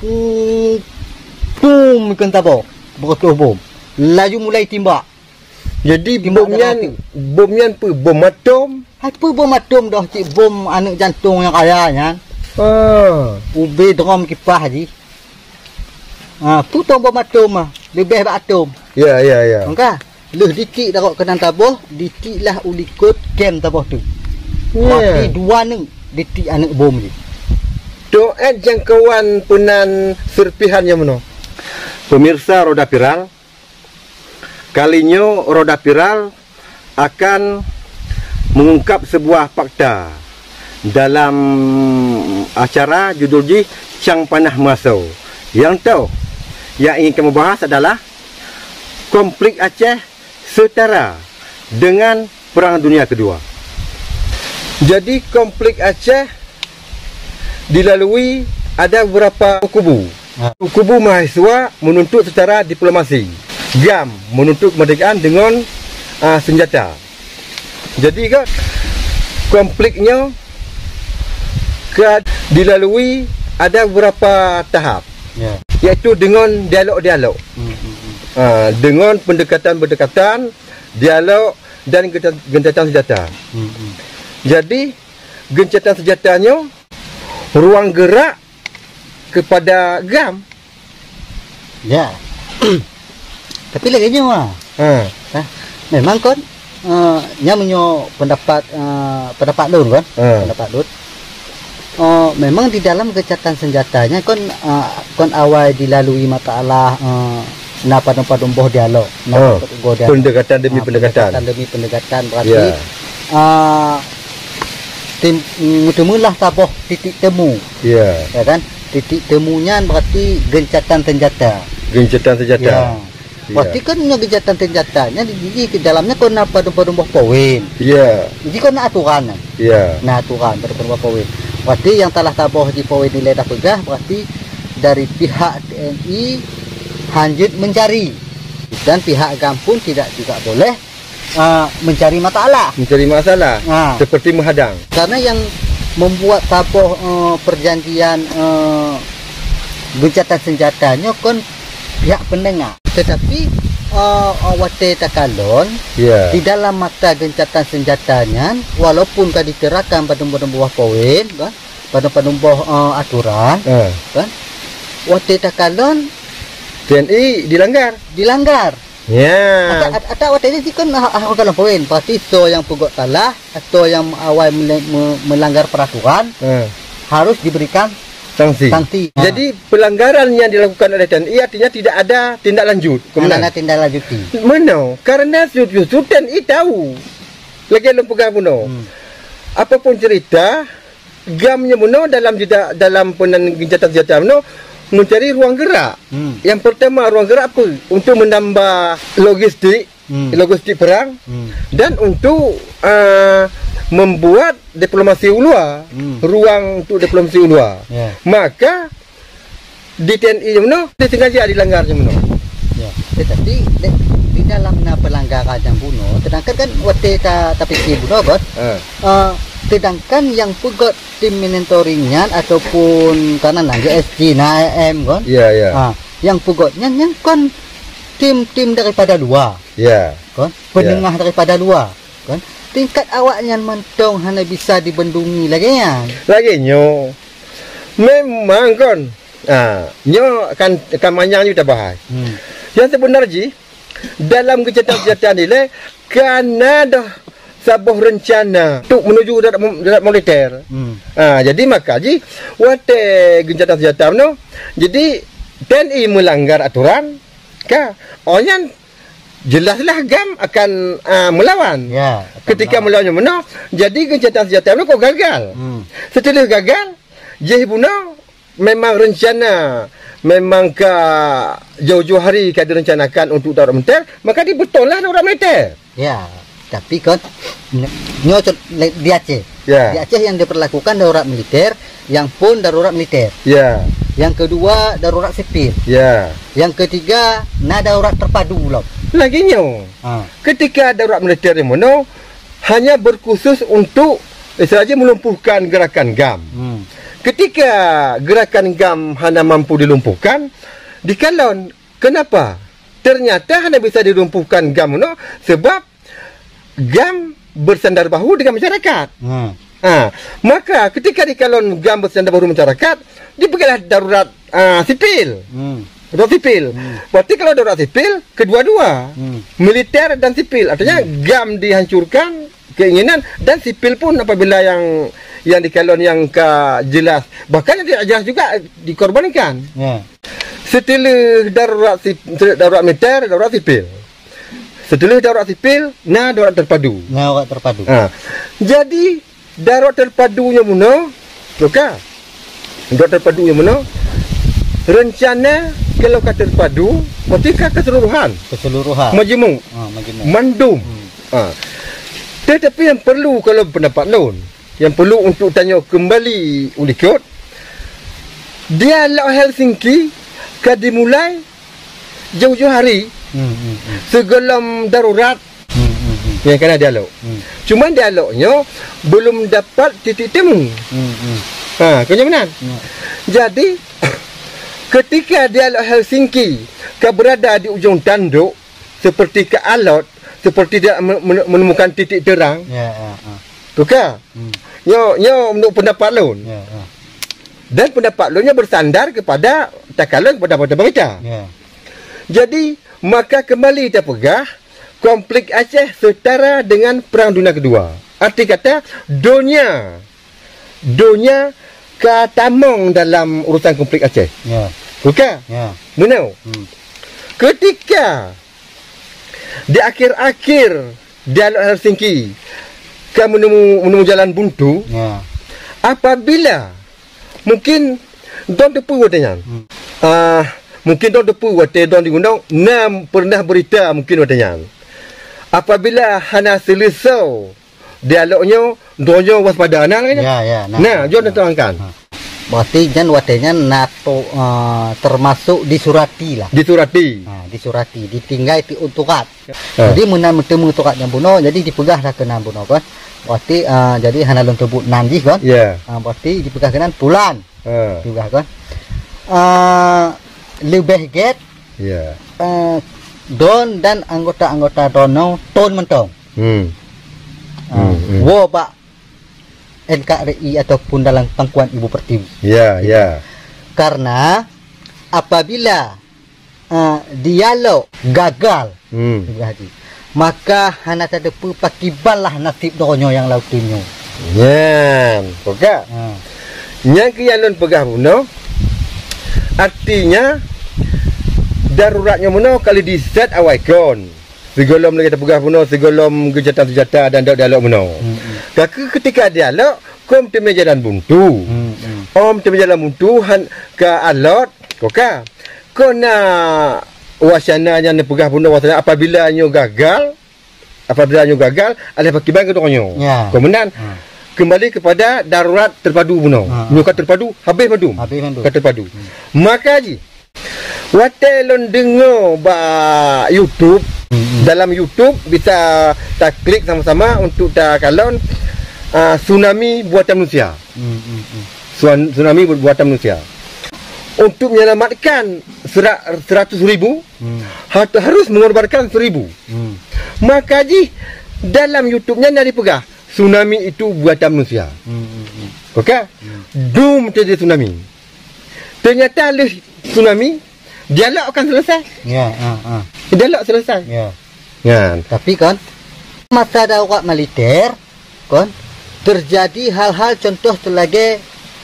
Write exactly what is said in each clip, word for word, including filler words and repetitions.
Hmm, tum ikon saboh, beureutoh bom. Laju mulai timbak. Jadi, timbak bom nyan, dalam api. Bom nyan peue? Bom atom? Hai, peue bom atom doh, cit bom aneuk jantong nyang kaya nyan. Ah. Ubé drom kipah jih. Ha, peue tong bom atom ah, leubeh bak atom. Ya, ya, ya. Maka, lheueh ditik darok keunan saboh, ditik lah u likot kem saboh tu. Ya. Berarti dua neuk ditik aneuk bom jih. Doet jangkauan peunan serpihan nyang meunoe. Pemirsa Roda Viral, kali nyoe Roda Viral akan mengungkap sebuah fakta dalam acara judul jih Cang Panah Meuasoe. Nyang toh, yang ingin kami bahas adalah konflik Aceh setara dengan Perang Dunia Kedua. Jadi, konflik Aceh dilalui ada beberapa kubu. Ha. Kubu mahasiswa menuntut secara diplomasi, GAM menuntut kemerdekaan dengan, ah, senjata. Jadi, kan, konfliknya ka dilalui ada beberapa tahap, ya, iaitu dengan dialog-dialog. Hmm, hmm, hmm. Ah, dengan pendekatan-pendekatan, dialog dan gencatan, gencatan senjata. Hmm, hmm. Jadi, gencatan senjatanya ruang gerak kepada GAM. Ya. Tapi lagèe nyoe, ah. Ha. Ha? Memang kon, eh, nyan meunyoe pendapat, eh, pendapat lôn kon, ha, pendapat lôn. Eh, memang di dalam gencatan senjata nyan kon, eh, kon awai dilalui masalah, eh, na padum-padum boh dialog, na, oh, padum boh dialog. Pendekatan demi, ah, pendekatan. Pendekatan demi pendekatan. Berarti, ya, ah, tim, meuteumeulah saboh titik temu. Ya. Ya kan? Titik temu nyan berarti gencatan senjata. Gencatan senjata. Ya. Ya. Berarti kan nyoe gencatan senjata nyan di, di, di dalamnya kon na padum-padum boh poin. Ya. Jadi kon na aturan nyan. Ya. Na aturan padum-padum boh poin. Berarti nyang salah saboh di poin nilai dah peugah, berarti dari pihak T N I hanjeut mencari. Dan pihak GAM pun tidak juga boleh, ah, mencari masalah. Mencari masalah. Ah. Seperti menghadang. Karena yang membuat saboh, eh, perjanjian, eh, gencatan senjata nyoe kon pihak penengah. Tetapi, eh, watèe takalon, ya, di dalam mata gencatan senjata nyan, walaupun ka diterakan padum-padum boh poin, kan? Padum-padum boh, eh, aturan, eh, kan? Watèe takalon, T N I dilanggar. Dilanggar. Ya. Ata-, ata-, ata watèe nyan jikon ha-, ha-, ha-, dalam poin. Berarti soe nyang peugot salah, atau nyang awai mele-, me-, melanggar peraturan, eh, harus diberikan sanksi. Sanksi. Ha. Jadi, pelanggaran yang dilakukan oleh T N I artinya tidak ada tindak lanjut. Tidak ada tindak lanjuti. Meunoe, karena ju-, justru T N I tahu. Lagèe lôn peugah bunoe. Hmm. Apapun cerita, GAM nyoe meunoe dalam jeda-, dalam peunan gencatan senjata meunoe mencari ruang gerak. Hmm. Yang pertama, ruang gerak apa? Untuk menambah logistik, hmm, logistik perang, hmm, dan untuk, ah, membuat diplomasi u luar, hmm, ruang untuk diplomasi u luar. Ya. Maka di T N I nyoe meunoe, disengaja dilanggar nyoe meunoe. Ya, tetapi di, di dalam na pelanggaran nyang bunoe, sedangkan kan watèe ta, tapike bunoe, Bos. Ha. Eh, sedangkan nyang peugot tim monitoring nyan ataupun kana na G S G, na I M kan? Ya, ya. Ha, nyang peugot nyan, nyan kon tim-tim daripada luwa. Ya. Kan? Ya. Penengah daripada luwa. Kan? Tingkat awak nyan mantong hana bisa dibendungi lagèe nyan. Lagèe nyoe. Memang kon. Ha, nyoe kan, kan manyang ju tabahas. Hmm. Yang sebenar jih, dalam gencatan senjata nilai, kana dah saboh rencana untuk menuju darat, darat militer. Hmm. Ha, jadi maka jih, watèe gencatan senjata meunoe, jadi T N I melanggar aturan, ka, oh nyan jelaslah GAM akan, ah, melawan. Ya, akan melawan. Ketika melawan nyoe meunoe, jadi gencatan senjata meunoe kok gagal. Hmm. Setelah gagal, jih bunoe memang rencana, memang ka jauh-jauh hari ka direncanakan untuk darurat militer, maka dibetonlah darurat militer. Ya, tapi kan, nyoe cont-, le-, di Aceh. Ya. Di Aceh yang diperlakukan darurat militer, yang pun darurat militer. Ya. Yang kedua, darurat sipil. Ya. Yang ketiga, na darurat terpadu lom. Lagèe nyoe. Ha. Ketika darurat militer di meunoe, hanya berkhusus untuk, istilahnya, melumpuhkan gerakan GAM. Hmm. Ketika gerakan GAM hana mampu dilumpuhkan, dikalon. Kenapa? Ternyata hana bisa dilumpuhkan GAM nyoe sebab GAM bersandar bahu dengan masyarakat. Ha. Ha, maka ketika dikalon GAM bersandar bahu dengan masyarakat, dipeugahlah darurat, ah, sipil. Hmm. Darurat sipil. Hmm. Berarti kalau darurat sipil, kedua-dua. Hmm. Militer dan sipil. Artinya, hmm, GAM dihancurkan, keinginan, dan sipil pun apabila yang, yang dikalon yang ka jelas. Bahkan yang tidak jelas juga dikorbankan. Ya. Setelah darurat sip-, darurat militer, darurat sipil. Setelah darurat sipil, na darurat terpadu. Na darurat terpadu. Ha. Jadi, darurat terpadu nyoe meunoe, loka. Darurat terpadu nyoe meunoe, rencana kalau ka terpadu, berarti ka keseluruhan. Keseluruhan. Majmuk. Ha, majmuk. Mandum. Hmm. Ha. Tetapi yang perlu kalau pendapat lôn, yang perlu untuk tanyoe kembali u likot, dialog Helsinki ka dimulai jauh-jauh hari, hmm, hmm, hmm, sigohlom darurat, hmm, hmm, hmm, nyang ka na dialog. Hmm. Cuma dialog nyoe belum dapat titik temu. Hmm, hmm. Ha, kon nyan meunan. Ya. Jadi, ketika dialog Helsinki ka berada di ujung tanduk, seperti ka alot, seperti tidak me-, me-, menemukan titik terang. Ya, ya, ya. Loka. Hmm. Nyoe, nyoe menurut pendapat lôn. Ya, ya. Dan pendapat lôn nyoe bersandar kepada takalon kepada mata berita. Ya. Jadi, maka kembali tapeugah, konflik Aceh setara dengan Perang Dunia Kedua. Arti kata, donya, donya ka tamong dalam urusan konflik Aceh. Ya. Loka? Ya. Meunoe. Hmm. Ketika di akhir-akhir dialog Helsinki ka meunemu, meunemu jalan buntu, ya, apabila mungkin dong teupeu watée nyan. Hmm. Ah, mungkin dong teupeu watée dong di gunong, na pernah berita mungkin watée nyan. Apabila hana seuleusoe dialog nyoe, droeneuh waspada, na lagée nyan? Ya, ya, nah, nah, nah, jeuet nah, diterangkan. Ha. Berarti nyan watée nyan na to-, eh, termasuk disurati lah. Disurati. Ha, disurati, ditinggai ti untôk. Ha. Jadi meunan meuteumé untôk nyang bunoe, jadi dipeugah lah keunan bunoe kan. Berarti, eh, jadi hana lôn sebut nan jih kan. Ya. Ha, berarti dipeugah keunan pulan. Ha. Dipeugah kan. Eh, leubeh gét, ya, eh, droen dan anggota-anggota droeneuh ton mantong. Hmm. Ah, hmm, hmm, woe bak N K R I ataupun dalam pangkuan Ibu Pertiwi. Ya, ya. Karena apabila, ah, dialog gagal, hmm, Ibu Haji, maka hana tateupeue pakriban lah naseb droeneuh nyang lam uteuen nyoe. Nyan, peugah. Ha. Nyang keu nyang lôn peugah bunoe, artinya darurat nyoe bunoe ka lheueh diset awai kon. Sigohlom lagée tapeugah bunoe, sigohlom geujatan seunjata dan dok dialog bunoe. Hmm, hmm. Ka keuh keutika dialog, kon teumé jalan buntu. Hmm, hmm. Om teumé jalan buntu han ka alot, koka. Kon na wacana nyang neupeugah bunoe, wacana apabila nyoe gagal, apabila nyoe gagal, alah pakriban keu droeneuh nyoe. Ya. Kon meunan, hmm, kembali kepada darurat terpadu bunoe. Ha, nyoe ka terpadu, habéh mandum. Habéh mandum. Ka terpadu. Hmm. Maka jih, watée lôn deungoe bak YouTube, hmm, hmm, dalam YouTube bisa taklik sama-sama untuk takalon, ah, tsunami buatan manusia. Hmm, hmm, hmm. Suan-, tsunami bu-, buatan manusia. Untuk menyelamatkan sera-, seratus ribu, hmm, ha-, harus mengorbankan seribu. Hmm. Maka jih dalam YouTube nyan na dipeugah, tsunami itu buatan manusia. Hmm, hmm, hmm. Oke? Hmm. Dum terjadi tsunami. Ternyata lheueh tsunami, dialog akan selesai. Ya, ha, ha. Dialog selesai. Ya. Nyan. Tapi kan, masa darurat militer, kan, terjadi hal-hal contoh seulagée,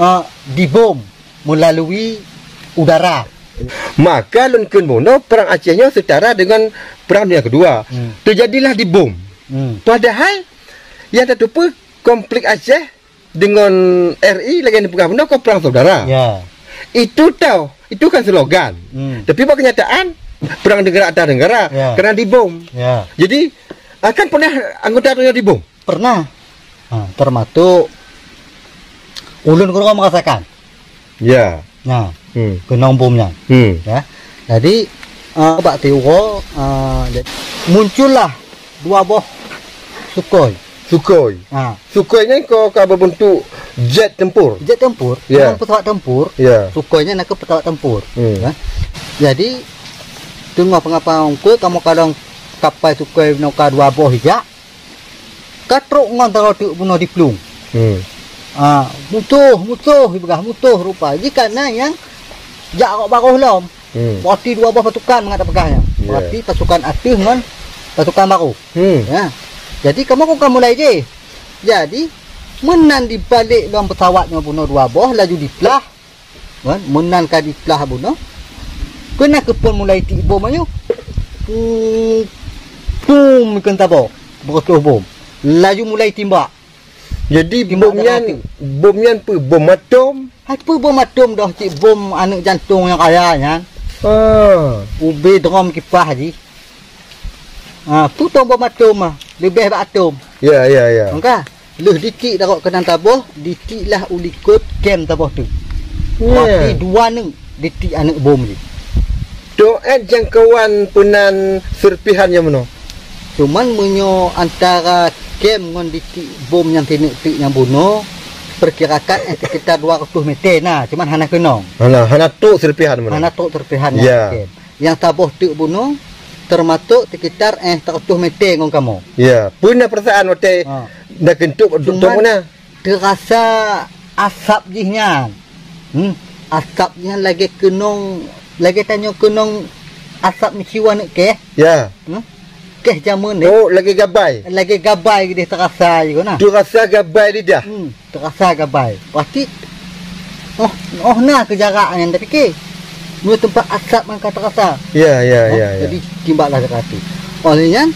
eh, dibom melalui udara. Maka lôn kheun bunoe, Perang Aceh nyoe setara dengan Perang Dunia Kedua. Hmm. Terjadilah dibom. Hmm. Padahai, nyang tateupeue konflik Aceh deungon R I lagée neupeugah bunoe kon perang saudara. Ya. Itu tau, itu kan slogan. Hmm. Tapi bak kenyataan, perang negara atas negara, ya, karena dibom. Ya. Jadi, akan pernah anggota droeneuh dibom? Pernah. Ha, termasuk ulôn keudroe merasakan. Ya. Nah, hmm, keunong bom nyan. Hmm. Ya. Jadi, eh, bak siuroe, eh, ja-, muncullah dua boh Sukhoi. Sukhoi. Ha. Sukhoi nyan ka, ka berbentuk jet tempur. Jet tempur. Ya. Ngon pesawat tempur. Ya. Sukhoi nyan na keuh pesawat tempur. Hmm. Ya. Jadi, teungoh peungapa eungkôt, kamoe kalon kapai Sukhoi noka dua boh ijak, ka trok ngon taro teuk bunoe diplueng. Hmm. Ah, musoh, musoh, ipeugah musoh rupa. Jih ka na nyang jak rot baroh lom. Hmm. Berarti dua boh pasukan mangat tapeugah nyan. Ya. Berarti pasukan ateueh ngon pasukan baroh. Hmm. Ya. Jadi, kamoe ka mulai jih. Jadi, meunan dibalek lom pesawat nyoe bunoe dua boh, laju diplah. Kan? Meunan ka diplah bunoe. Keunan keuh phon mulai tiek bom ayu. Pum, pum, ikheun saboh. Beureutoh bom. Laju mulai timbak. Jadi, timbak bom nyan, bom nyan peue? Bom atom? Hai, peue bom atom doh, cit bom aneuk jantong nyang kaya nyan. Ah. Ubé drom kipah jih. Ah, peue tong bom atom ah, leubeh bak atom. Ya, ya, ya. Maka, lheueh ditiek tarok keunan saboh, ditiek lah u likot kem saboh teuk. Ya. Berarti dua neuk ditiek aneuk bom jih. Toh ét jangkauan peunan serpihan nyang bunoe? Cuman meunyoe antara kem ngon ditiek bom nyang sineuk teuk nyang bunoe, perkirakan, eh, sekitar dua ratus meter na, cuman hana keunong. Hana, hana trok serpihan bunoe. Hana trok serpihan nyang kem. Nyang saboh teuk bunoe, teumasok sekitar, eh, seratus meter ngon kamoe. Ya, peue na peurasaan watèe na keuneuk trok bunoe? Teurasa asap jih nyan. Hmm, asap jih nyan lagèe keunong, lagèe tanyoe keunong asap meuciwa neuk kèh. Ya. Hmm? Kèh jameun deh. Oh, lagèe gabai. Lagèe gabai deh teurasa jih na. Teurasa gabai lidah. Hmm, teurasa gabai. Pasti, oh, oh na keu jarak nyan tapike. Meunyoe teumpat asap nyan ka teurasa. Ya, ya, ya, ya. Jadi timbak lah dekat tu. Oleh nyan,